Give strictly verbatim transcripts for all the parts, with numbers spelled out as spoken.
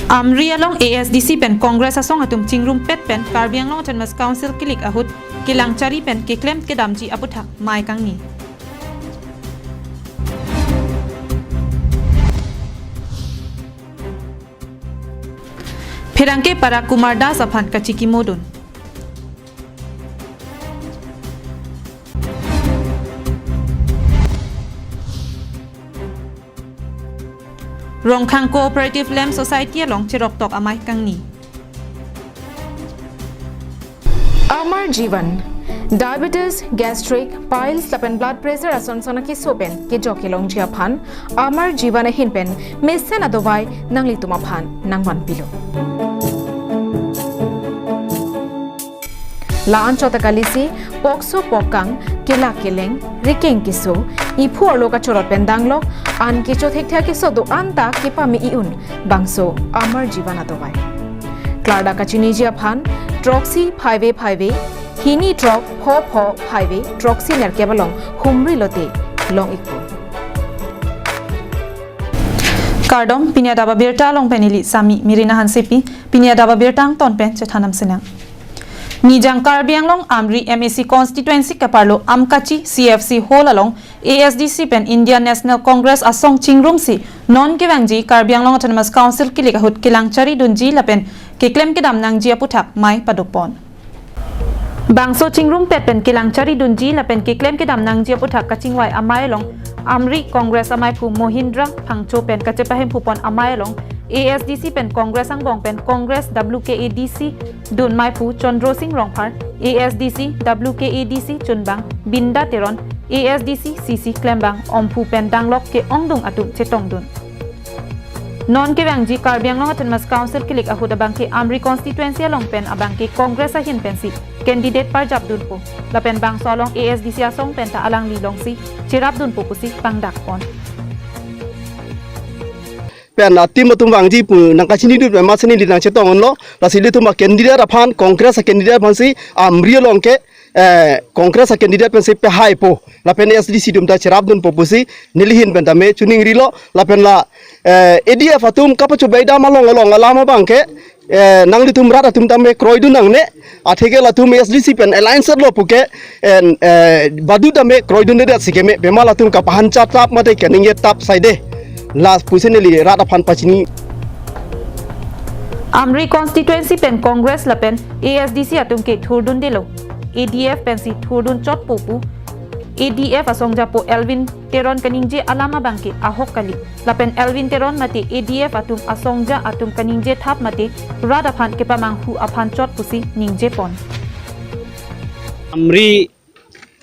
Amri along A S D C pen Congress asong atum chingrumpet pen Karbi Anglong Autonomous Council kilik ahut kelang chari pen keklem kedamji aputhak mei kangni. Pherangke Para Kumar Das aphan kachikimodun. Rongkhang Cooperative Lamp Society along cheroktok amei kangni. Amar Jeevan, diabetes, gastric, piles lapen blood pressure ason son akeso pen kejok kelongji aphan Amar Jeevan ahin pen mesen adovai nanglitum aphan nangvanpilo. La-an chot ta kalisi, pokso pokkang, kelak keleng, rikeng keso, iphu arlo kachorot pen danglok, an kecho thekthe akeso do-an ta kepame i-un, bangso Amar Jeevan adovai. Klardak kachiniji aphan, throksi phaive phaive, hini throk pho pho phaive, throksi nerkep along humri lote long-ikpo. Kardom, pini adap abirta along pen neli Sami Mirina Hansepi, pini adap abirta angton pen chethan nangsinang. Nijang Karbi Anglong Amri M A C constituency kaparlo Amkachi C F C hall along A S D C pen Indian National Congress asong chingrumsi non kevangji Karbi Anglong Autonomous Council kilik ahut kelang chari dunji lapen keklem kedam nangji aputhak mei padopon. Bangso chingrumpet pen kelang chari dunji lapen keklem kedam nangji aputhak kachingvai amei along Amri Congress ameiphu Mohindra Phangcho pen kachepahemphupon amei along A S D C pen Congress angbong pen Congress W K A D C dun meiphu Chandra Singh Rongphar, A S D C W K A D C chunbang Binda Teron, A S D C C C klembang Omphu pen danglok ke-ongdung atum chetongdun. Non kevangji Karbi Anglong Autonomous Council kilik ahut abangke Amri constituency along pen abangke Congress ahin pensi candidate parjapdunpo. Lapen bangso along A S D C asong pen ta alangli longsi cherapdunpo pusi pangdakpon. Pen a-team atum vangji pu nangkachinidun pen mesen neli nangchetong onlo, lasi ilitum a-candidate aphan, Congress a-candidate aphansi Amri along ke, eh, Congress a-candidate pensi pehaipo, lapen A S D C atum ta cherapdunpo pusi neli ahin pen tame chiningrilo, lapen la, eh, A D F atum kapachobei dam along along alam abangke, eh, nanglitum rat atum tame kroidun nangne, atheke latum A S D C pen alliance lo puke, eh, eh, badu tame kroidundedet si keme, pima latum kapahan chatap mate kaningjetap saide. La pusi neli rat aphan pachini. Amri constituency pen Congress lapen A S D C atum ke thurdundelo. A D F pensi thurdun chotpo pu A D F asongjapo Elwin Teron kaningje alam abangke ahok kali. Lapen Elwin Teron mate A D F atum asongja atum kaningje thap mate rat aphan kepamanghu aphan chot pusi ningjepon. Amri,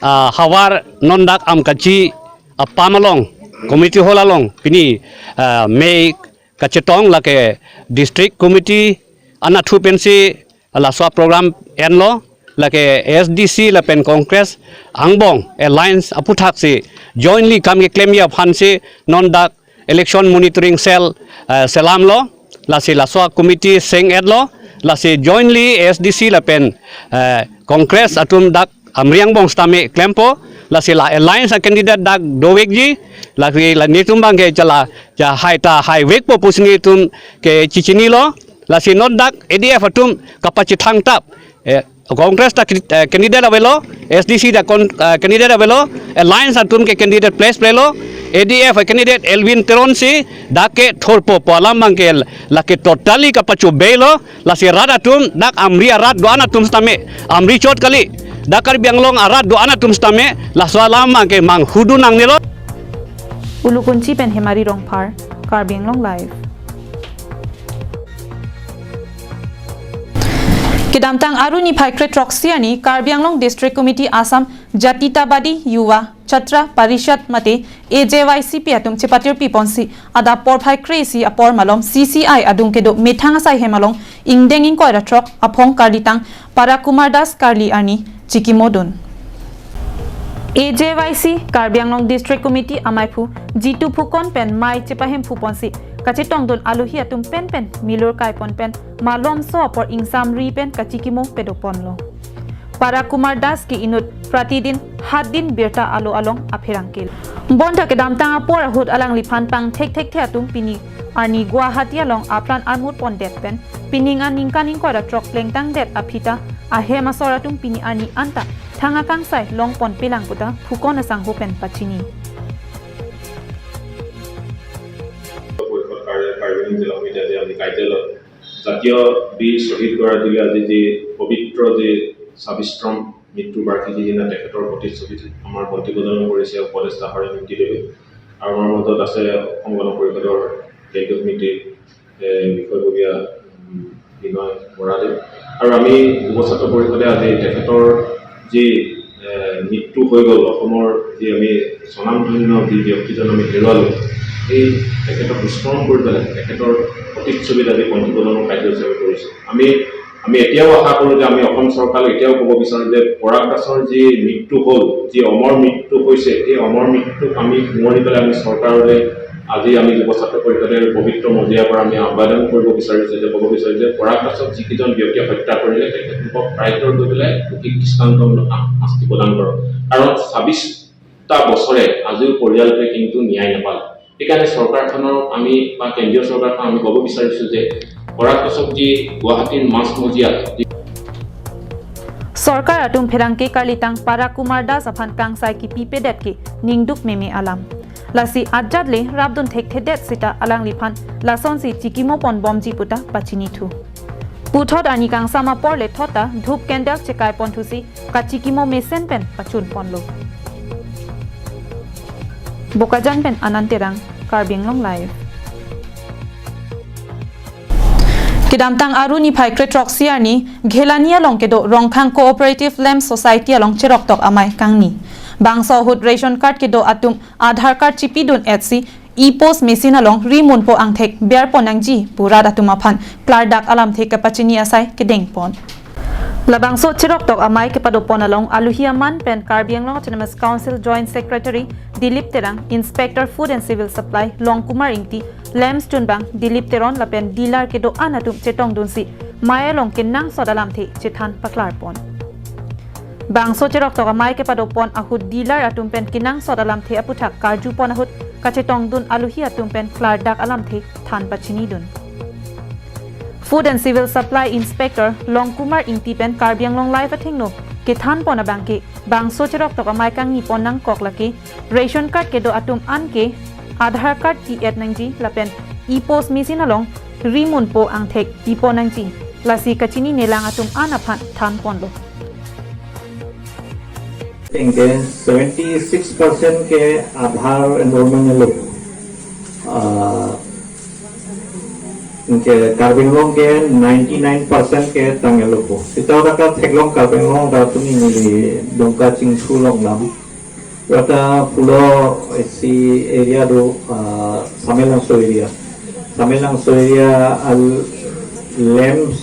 ah, havar non dak Amkachi apam along, community hall along, pini, ah, mei kachetong lake district committee anatthu pensi laso program enlo, lake A S D C lapen Congress angbong alliance aputhaksi jointly kam keklemji aphansi non dak election monitoring cell, eh, selamlo, lasi laso committee seng-etlo, lasi jointly A S D C lapen, eh, Congress atum dak Amri angbong sitame klempo, lasi la alliance a-candidate dak dovekji, lasi la netum abangke chala, cha hai ta haivekpo pusi netum ke chichinilo, lasi non dak A D F atum kapachethangtap, eh, Congress ta cri-, eh, candidate avelo, A S D C ta con-, eh, candidate avelo, alliance atum ke candidate place plelo, A D F candidate Elwin Teron si dak ke thurpo pu alam abangke lake totally kapachobeilo, lasi rat atum, dak Amri arat do-an atum sitame, Amri chot kali, dak Karbi Anglong arat do-an atum sitame, laso alam abangke manghudun nangnelo. Ulukunchi pen Hemari Rongphar, Karbi Anglong Live. Kedamtang Aru niphai kre throksi arni Karbi Anglong District Committee Assam Jatiyatabadi Yuva Chhatra Parishad mate A J Y C P atum chepatirpiponsi adap porphai kre-isi apor malom C C I adung kedo methang asai hem along ingdeng ingkoi ra throk aphong karlitang Para Kumar Das karli arni chikimodun. A J Y C Karbi Anglong District Committee ameiphu Jitu Phukon pen mei chepahemphupon si kachetongdun alohi atum penpen milur kaipon pen malomso apor ingsamri pen kachikimo pedoponlo. Para Kumar Das ke inut Pratidin Hatdin birta alo along apherangke. Bonta kedamtang apor ahut alangliphan pangthekthekthe atum pini arni Guwahati along apran armut pondet pen pining aningkan ingkoi ra throk plengtangdet aphi ta ahem asor atum pini arni anta thang akangsai longponpelang pu ta Phukon asangho pen pachini. পৰিষদ কাৰ্যালয়, কাৰ্বি আংলং জিলা সমিতি আজি আমি কাৰ্যালয়ত জাতীয় বীৰ শ্বহীদগৰাকীলৈ আজি যি পবিত্ৰ যি ছাব্বিছতম মৃত্যু বাৰ্ষিকী দিনা তেখেতৰ প্ৰতিচ্ছবিত আমাৰ বন্তি প্ৰদান কৰিছে উপদেষ্টা হৰেণ ইংতিদেৱে। আৰু আমাৰ মাজত আছে অসম গণ পৰিষদৰ কেন্দ্ৰীয় সমিতিৰ, এ, বিষয়ববীয়া, উম, বিনয় বৰাদেৱ। আৰু আমি যুৱ ছাত্ৰ পৰিষদে আজি তেখেতৰ যি, এ, মৃত্যু হৈ গ'ল, অসমৰ যি আমি স্বনামধন্য যি ব্যক্তিজন আমি হেৰুৱালোঁ, এই তেখেতক স্মৰণ কৰি পেলাই তেখেতৰ প্ৰতিচ্ছবিত আজি বন্তি প্ৰদানৰ কাৰ্যসূচী আমি কৰিছোঁ। আমি, আমি এতিয়াও আশা কৰোঁ যে আমি অসম চৰকাৰলৈ এতিয়াও ক'ব বিচাৰোঁ যে পৰাগ দাসৰ যি মৃত্যু হ'ল, যি অমৰ মৃত্যু হৈছে, এই অমৰ মৃত্যুক আমি সোঁৱৰি পেলাই আমি চৰকাৰলৈ আজি আমি যুৱ ছাত্ৰ পৰিষদে পবিত্ৰ মজিয়াৰ পৰা আমি আহ্বান কৰিব বিচাৰিছোঁ যে, ক'ব বিচাৰিছোঁ যে পৰাগ দাসক যিকেইজন ব্যক্তিয়ে হত্যা কৰিলে তেখেতলোকক কাৰাগাৰ গৈ পেলাই সঠিক দৃষ্টান্তমূলক শা-, শাস্তি প্ৰদান কৰক। কাৰণ ছাব্বিছটা বছৰে আজিও পৰিয়ালটোৱে কিন্তু ন্যায় নাপালে। সেইকাৰণে চৰকাৰখনক আমি বা কেন্দ্ৰীয় চৰকাৰখনক আমি ক'ব বিচাৰিছোঁ যে পৰাগ দাসক যি গুৱাহাটীৰ মাজ মজিয়াত যি চৰকাৰ atum pherangke karlitang Para Kumar Das aphan kangsai kipipedet ke ningduk meme alam. Lasi ajat le rapdun thekthedet sita alangliphan lasonsi chikimo ponbomji pu ta pachinithu. Puthot arni kangsam apor le thot ta dhup candle chekai ponthusi kachikimo mesen pen pachun ponlo. Bokajan pen Anand Terang, Karbi Anglong Live. Kedamtang Aru niphai krethrok siarni Ghelani along kedo Rongkhang Cooperative Lamps Society along cheroktok amei kangni. Bangso ahut ration card kedo atum Aadhaar card chipidun-etsi e-post machine along rimunpo angthek berpon nangji pu rat atum aphan klardak alamthe kepachini asai kedengpon. Labangso cheroktok amei kepadopon along aluhi aman pen Karbi Anglong Autonomous Council Joint Secretary Dilip Terang, Inspector Food and Civil Supply Longkumar Ingti, Lamps chunbang Dilip Teron lapen dealer kedo-an atum chetongdunsi mei along kenangsot alamthe chethan paklarpon. Bangso cheroktok amei kepadopon ahut dealer atum pen kenangsot alamthe aputhak karjupon ahut kachetongdun aluhi atum pen klardak alamthe than pachinidun. Food and Civil Supply Inspector Longkumar Ingti pen Karbi Anglong Live athengno kethanpon abangke bangso cheroktok amei kangnipon nangkok lake ration card kedo atum anke Aadhaar card pi-et nangji lapen e-post machine along rimunpo angthek pipon nangji. Lasi kachininelang atum an aphan thanponlo. Anke seventy six percent ke Aadhaar enrollment lo. Ah, anke Karbi Anglong ke ninety nine percent ke tanglo po. Sita ta ka theklong Karbi Anglong ta tumi neli Dongka Chingsu along lam. Rata pulo isi area do, ah, Samelangso area. Samelangso area al Lamps,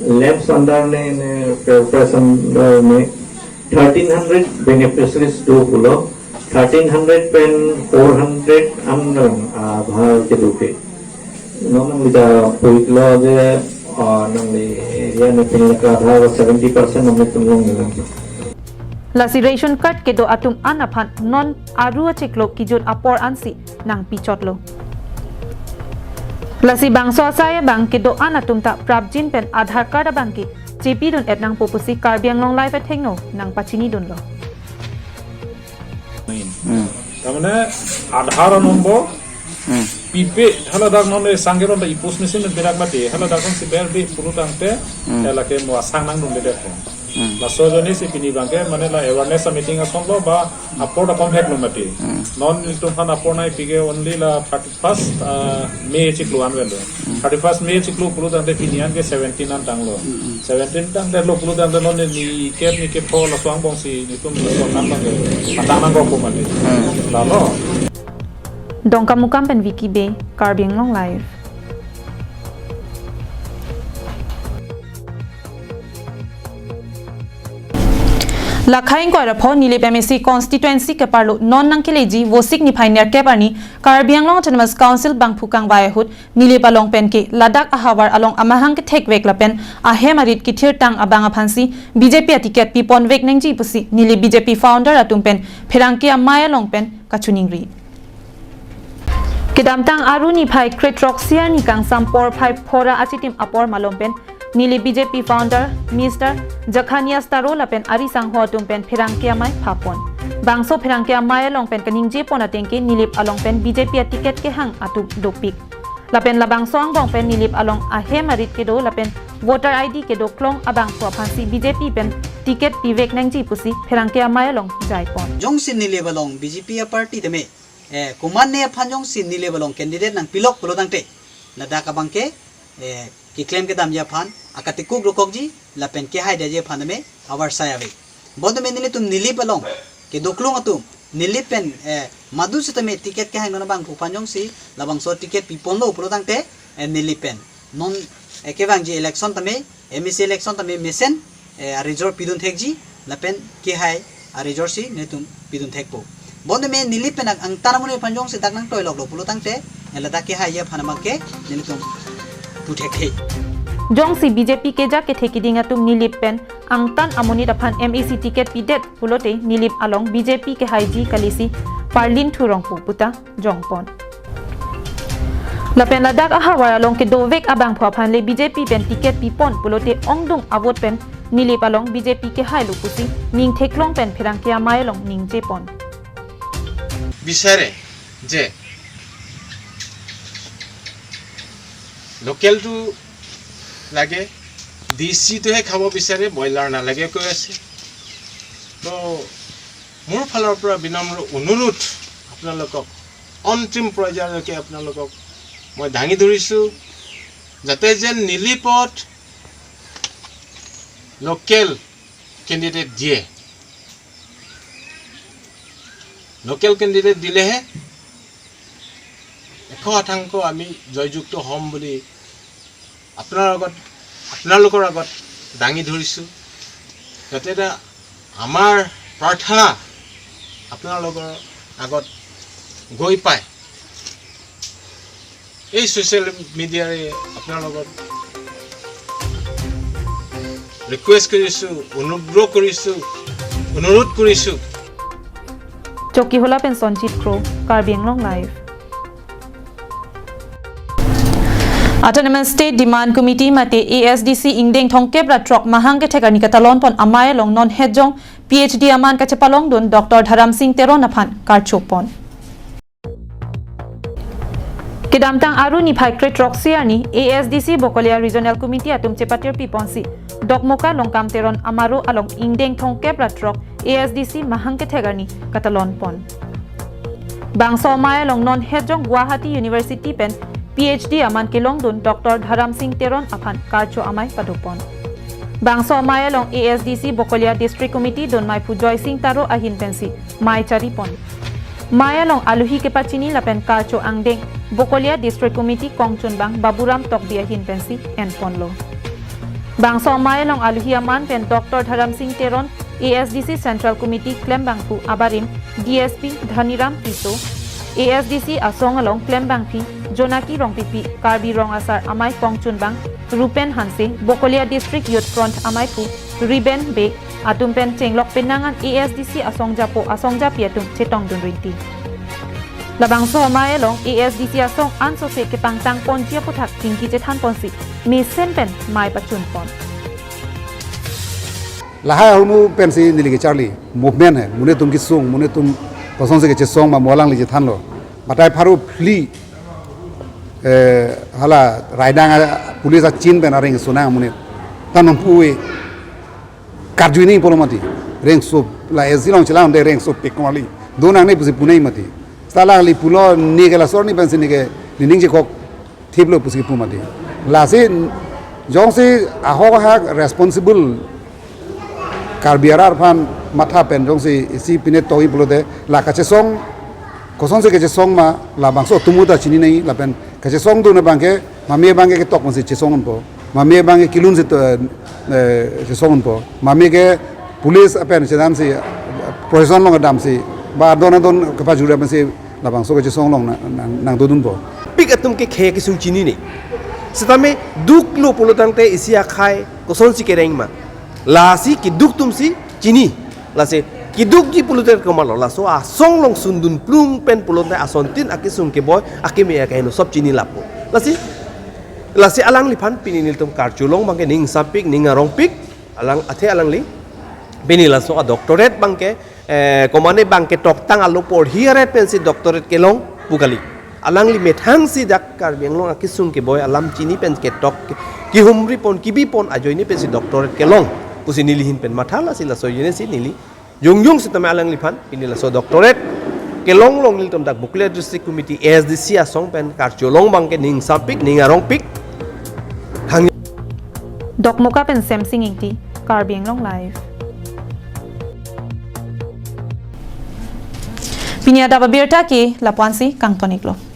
Lamps under ne, ne, PEVPAS under ne thirteen hundred beneficiaries do pulo. Thirteen hundred pen four hundred an Aadhaar kedo ke. Non nangli ta puitlo je, ah, nangli area ne pin laka Aadhaar seventy percent nangli tunlong nangli. Lasi ration card kedo atum an aphan non Aru achiklo kijut apor ansi nangpichotlo. Lasi bangso asai abang kedo-an atum ta prapjin pen Aadhaar card abangke chipidun-et nangpo pusi Karbi Anglong Live athengno nangpachinidunlo. Hmm. Tarmane Aadhaar number Hmm. pipe, haladak non le sangke ron ta e-post machine berak mati, haladak non si berbe pulo tangte, Hmm. lake mo asang nangdunde depon. Hmm. Laso ajoinesi pini abangke, mane la awareness meeting asonlo ba apor ta komheklo mati. Hmm. Non nelitum aphan apor nangpipike only la thirty-first, ah, May chiklo anvelo. Hmm. Thirty-first May chiklo pulo tangte pini anke seventeen an tanglo. Hmm. Seventeen tangte lo pulo tangte non ni kep ni kep pho laso angbongsi nelitum laso akam abangke matang nangkokpo mati. Hmm. Lalo. Dongkamukam pen Vicky Bey, Karbi Anglong Live. Lakhai ingkoi ra pho Nilip M A C constituency keparlo non nangkeleji Vosik niphai nerkep arni Karbi Anglong Autonomous Council bangphu kangvai ahut Nilip along penke ladak ahavar along amahang kethekvek lapen ahem arit kethirtang abang aphansi B J P aticket piponvek nangji pusi Nilip B J P founder atum pen pherangke amei along pen kachiningri. Kedamtang Aru niphai kre-throksi arni kangsam porphai phora achitim apor malom pen Nilip B J P founder Mister Jakhanias Taro lapen ari sangho atum pen pherangke amei phapon. Bangso pherangke amei along pen kaningje pon atengke Nilip along pen B J P aticket kehang atum dopik. Lapen labangso angbong pen Nilip along ahem arit kedo lapen voter I D kedo klong abangphu aphansi B J P pen ticket pivek nangji pusi pherangke amei along jaipon. Jongsi Nilip along B J P aparty tame, eh, komatne aphan jongsi Nilip along candidate nangpilok pulo tangte, ladak abangke, eh, keklem kedamji aphan akatikuk rokokji lapen kehaidetji aphan tame avarsai ave. Bonta me nelitum Nilip along kedo klong atum, Nilip pen, eh, madu sitame ticket kehang non abangphu aphan jongsi labangso ticket piponlo pulo tangte, eh, Nilip pen non, eh, kevangji election tame, M A C election tame mesen, eh, arijor pidun thekji lapen kehai arijor si nelitum pidun thekpo. Bonta me Nilip pen angtan amonit aphan jongsi dak nangtoiloklo pulo tangte, eh, ladak kehaiji aphan abangke nelitum pu thekthe. Jongsi B J P keja kethe kiding atum Nilip pen angtan amonit aphan M A C ticket pidet pulote Nilip along B J P kehaiji kalisi parlin thurongpo puta jongpon. Lapen ladak ahavar along kedovek abangphu aphan le B J P pen ticket pipon pulote ongdung avote pen Nilip along B J P kehailo pusi ning theklong pen pherangke amei along ningjepon. বিচাৰে যে লোকেলটো লাগে, দেশীটোহে খাব বিচাৰে, ব্ৰইলাৰ নালাগে কৈ আছে। তো মোৰ ফালৰ পৰা বিনম্ৰ অনুৰোধ আপোনালোকক, অন্তিম পৰ্যায়লৈকে আপোনালোকক মই দাঙি ধৰিছোঁ, যাতে যেন নিলিপত লোকেল কেণ্ডিডেট দিয়ে। লোকেল কেণ্ডিডেট দিলেহে এশ শতাংশ আমি জয়যুক্ত হ'ম বুলি আপোনাৰ লগত, আপোনালোকৰ আগত দাঙি ধৰিছোঁ। যাতে এটা আমাৰ প্ৰাৰ্থনা আপোনালোকৰ আগত গৈ পায়। এই ছ'চিয়েল মিডিয়াৰে আপোনালোকক ৰিকুৱেষ্ট কৰিছোঁ, অনুগ্ৰহ কৰিছোঁ, অনুৰোধ কৰিছোঁ। Chokihola pen Sonjit Kro, Karbi Anglong Live. Autonomous State Demand Committee mate A S D C ingdeng thomkep ra throk mahang kethek arni katalon pon amei along non hetjong P H D aman kachepalongdun Doctor Dharam Singh Teron aphan karchopon. Kedamtang Aru niphai kre-throksi arni A S D C Bokolia Regional Committee atum chepatirpi ponsi Dokmoka Longkam Teron amaro along ingdeng thomkep ra throk A S D C mahang kethek arni katalon pon. Bangso amei along non hetjong Guwahati University pen P H D aman kelongdun Doctor Dharam Singh Teron aphan karcho amei padopon. Bangso amei along A S D C Bokolia District Committee donmeiphu Joy Singh Taro ahin pensi mei charipon. Mei along aluhi kepachini lapen karcho angdeng Bokolia District Committee kongchunbang Baburam Tokbi ahin pensi enponlo. Bangso amei along aluhi aman pen Doctor Dharam Singh Teron, A S D C Central Committee klembangphu abarim D S P Dhaniram Tisso, A S D C asong along klembangpi Jonaki Rongpipi, Karbi Rong Asar amei kongchunbang Rupen Hanse, Bokolia District Youth Front ameiphu Riben Bey atum pen chenglok penang an A S D C asong japo asong japi atum chetongdun rinti. Labangso amei along A S D C asong ansose kepangtang ponji aputhak chingki chethan ponsi mesen pen mei pachun pon. Lahai ahormu pensi neli kecharli movement hai, monit atum kesung, monit atum kosonsi kechesong ma mo alangli chethanlo. Batai pharo phli, eh, hala raidang a, police achin pen areng sunang monit. Ta non puve karjuinei pulo mati. Rengso la S D C along chelang de rengso pek kali. Donangne pusi punei mati. Seta alangli pulo, neke laso arni pensi neke nening chekok thiplo pusi pu mati. Lasi jongsi ahok ahak responsible Karbi arat aphan matha pen jongsi isi pine togi pulote la kachesong, kosonsi kachesong ma, labangso atum ta chininei lapen kachesongdun abangke mame abangke ketok pensi chesong unpo, mame abangke kelunsi to, eh, chesong unpo, mame ke police apen chedansi, eh, protection along damsi ba adon adon kepajura pensi labangso kachesong along nang, nang, nangdodunpo. Pik atum ke khei kesung chininei. Setame duklo pulo tangte isi akhei kosonsi kereng ma. Lasi keduk atumsi chini. Lasi Kidukji pulote komatlo, laso asong along sundun plung pen pulote asontin akesung keboi akeme akeheno sob chini lapu. Lasi, lasi alangliphan pini nelitum karjulong abangke ning sampik, ning arongpik, alang athe alangli pini laso a doctorate abangke, eh, komane abangke toktang alo porhi aret pensi doctorate kelong pu kali. Alangli methangsi dak Karbi Anglong akesung keboi alam chini pen ketok kehumri pon kebi pon ajoine pensi doctorate kelong pusi neli ahin pen matha, lasi laso ajoinesi neli jongjong sitame alangliphan pini laso doctorate kelong along nelitum dak Bokolia District Committee A S D C asong pen karjulong abangke ning sampik, ning arongpik. Thang Dokmoka pen Semsing Ingti, Karbi Anglong Live. Pini adap abirta ke lapu-ansi kangton-iklo.